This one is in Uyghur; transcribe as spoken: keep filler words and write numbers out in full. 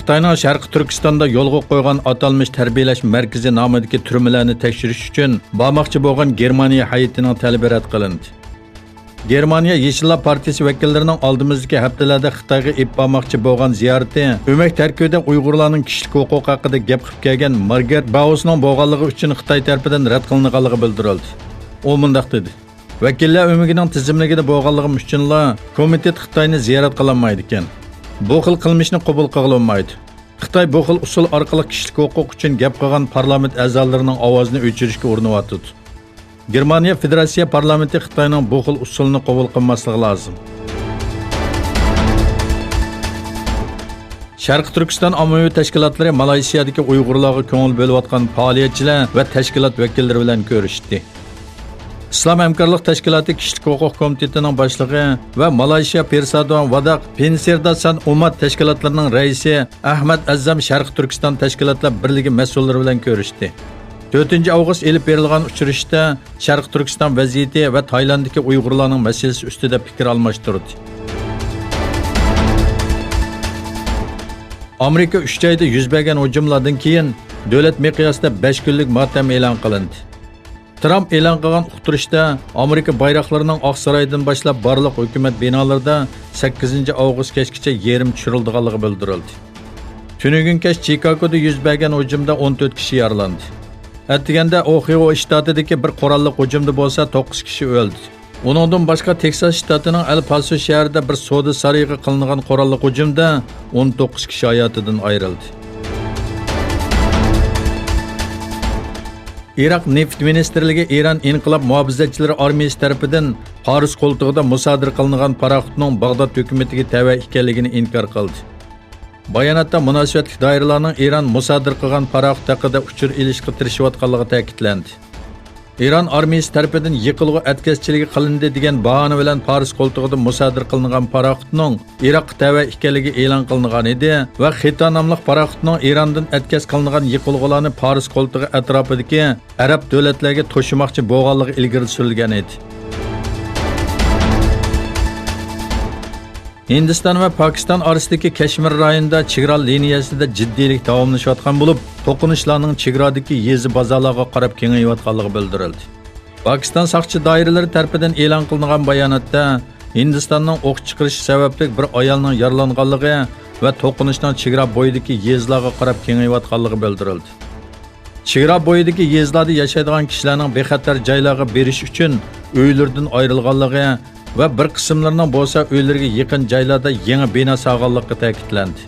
خىتاينىڭ شەرقىي تۈركىستاندا يولغا قويغان ئاتالمىش تەربىيەلەش مەركىزى نامىدىكى تۈرمىلەرنى تەكشۈرۈش ئۈچۈن بارماقچى بولغان گېرمانىيە ھەيئىتىنىڭ تەلىپى رەت قىلىندى. گېرمانىيە يېشىللار پارتىيىسى ۋەكىللىرىنىڭ ئالدىمىزدىكى ھەپتىلەردە خىتايغا ئېلىپ بارماقچى بولغان زىيارىتى ئۆمەك تەركىبىدە ئۇيغۇرلارنىڭ كىشىلىك ھوقۇقى ھەققىدە گەپ قىلىپ كەلگەن مارگارېت باۋسنىڭ بولغانلىقى ئۈچۈن خىتاي تەرىپىدىن رەت قىلىنغانلىقى بىلدۈرۈلدى. ئۇ مۇنداق دېدى. ۋەكىللەر ئۆمىكىنىڭ تىزىملىكىدە بولغانلىقىم ئۈچۈنلا كومىتېت خىتاينى زىيارەت قىلالمايدىكەن. بۇ خىل قىلمىشنى قوبۇل قىلغىلى بولمايدۇ. خىتاي بۇ خىل ئۇسۇل ئارقىلىق كىشىلىك ھوقۇق ئۈچۈن گەپ قىلغان پارلامېنت ئەزالىرىنىڭ ئاۋازىنى ئۆچۈرۈشكە ئۇرۇنۇۋاتىدۇ. گېرمانىيە فېدېراتسىيە پارلامېنتى خىتاينىڭ بۇ خىل ئۇسۇلىنى قوبۇل قىلماسلىقى لازىم. شەرقىي تۈركىستان ئاممىۋى تەشكىلاتلىرى مالايسىيادىكى ئۇيغۇرلارغا كۆڭۈل بۆلۈۋاتقان پائالىيەتچىلەر ۋە تەشكىلات ۋەكىللىرى بىلەن كۆرۈشتى. ئىسلام ھەمكارلىق تەشكىلاتى كىشىلىك ھوقۇق كومىتېتىنىڭ باشلىقى ۋە مالايشىيا پېرسادوئان ۋاداق پېنسىردا سان ئۇمات تەشكىلاتلىرىنىڭ رەئىسى ئەھمەد ئەززام شەرقىي تۈركىستان تەشكىلاتلار بىرلىكى مەسئۇللىرى بىلەن كۆرۈشتى. تۆتىنچى ئاۋغۇست ئېلىپ بېرىلغان ئۇچرىشىشتا شەرقىي تۈركىستان ۋەزىيىتى ۋە تايلاندتىكى ئۇيغۇرلارنىڭ مەسىلىسى ئۈستىدە پىكىر ئالماشتۇردى. ئامېرىكا ئۈچ ئايدا يۈز بەرگەن ھۇجۇملاردىن كېيىن دۆلەت مىقياسىدا بەش كۈنلۈك ماتەم ئېلان قىلىندى. ترامپ ئېلان قىلغان ئۇقتۇرۇشتا ئامېرىكا بايراقلىرىنىڭ ئاق سارايدىن باشلاپ بارلىق ھۆكۈمەت بىنالىرىدا سەككىزىنچى ئاۋغۇست كەچكىچە يېرىم چۈشۈرۈلىدىغانلىقى بىلدۈرۈلدى. تۈنۈگۈن كەچ چىكاگودا يۈز بەرگەن ھۇجۇمدا ئون تۆت كىشى يارىلاندى. ئەتىگەندە ئوھىيو شتاتىدىكى بىر قوراللىق ھۇجۇمدا بولسا توققۇز كىشى ئۆلدى. ئۇنىڭدىن باشقا تېكساس شتاتىنىڭ ئەل پاسو شەھىرىدە بىر سودا سارىيىغا قىلىنغان قوراللىق ھۇجۇمدا ئون توققۇز كىشى ھاياتىدىن ئايرىلدى. ئىراق نېفىت مىنىستىرلىكى ئىران ئىنقىلاب مۇھاپىزەتچىلىرى ئارمىيىسى تەرىپىدىن پارس قولتۇقىدا مۇسادىرە قىلىنغان پاراخوتنىڭ باغداد ھۆكۈمىتىگە تەۋە ئىكەنلىكىنى ئىنكار قىلدى. باياناتتا مۇناسىۋەتلىك دائىرىلەرنىڭ ئىران مۇسادىرە قىلغان پاراخوت ھەققىدە ئۇچۇر ئېلىشقا تىرىشىۋاتقانلىقى تەكىتلەندى. ئىران ئارمىيىسى تەرىپىدىن يېقىلغۇ ئەتكەسچىلىكى قىلىندى دېگەن باھانە بىلەن پارس قولتۇقىدا مۇسادىرە قىلىنغان پاراخوتنىڭ ئىراققا تەۋە ئىكەنلىكى ئېلان قىلىنغان ئىدى ۋە خىتا ناملىق پاراخوتنىڭ ئىراندىن ئەتكەس قىلىنغان يېقىلغۇلارنى پارس قولتۇقى ئەتراپىدىكى ئەرەب دۆلەتلەرگە توشۇماقچى بولغانلىقى ئىلگىرى سۈرۈلگەن ئىدى. ھىندىستان ۋە پاكىستان ئارىسىدىكى كەشمىر رايونىدا چېگرا لىنىيەسىدە جىددىيلىك داۋاملىشىۋاتقان بولۇپ، توقۇنۇشلارنىڭ چېگرادىكى يېزا بازارلارغا قاراپ كېڭىيىۋاتقانلىقى بىلدۈرۈلدى. پاكىستان ساقچى دائىرىلىرى تەرىپىدىن ئېلان قىلىنغان باياناتتا، ھىندىستاننىڭ ئوق چىقىرىشى سەۋەبلىك بىر ئايالنىڭ يارىلانغانلىقى ۋە توقۇنۇشنىڭ چېگرا بويىدىكى يېزىلارغا قاراپ كېڭىيىۋاتقانلىقى بىلدۈرۈلدى. چېگرا بويىدىكى يېزىلاردا ياشايدىغان كىشىلەرنىڭ بىخەتەر جايلارغا بېرىش ئۈچۈن ئۆيلىرىدىن ئايرىلغانلىقى ۋە بىر قىسىملىرىنىڭ بولسا ئۆيلىرىگە يېقىن جايلاردا يېڭى بىنا سالغانلىقى تەكىتلەندى.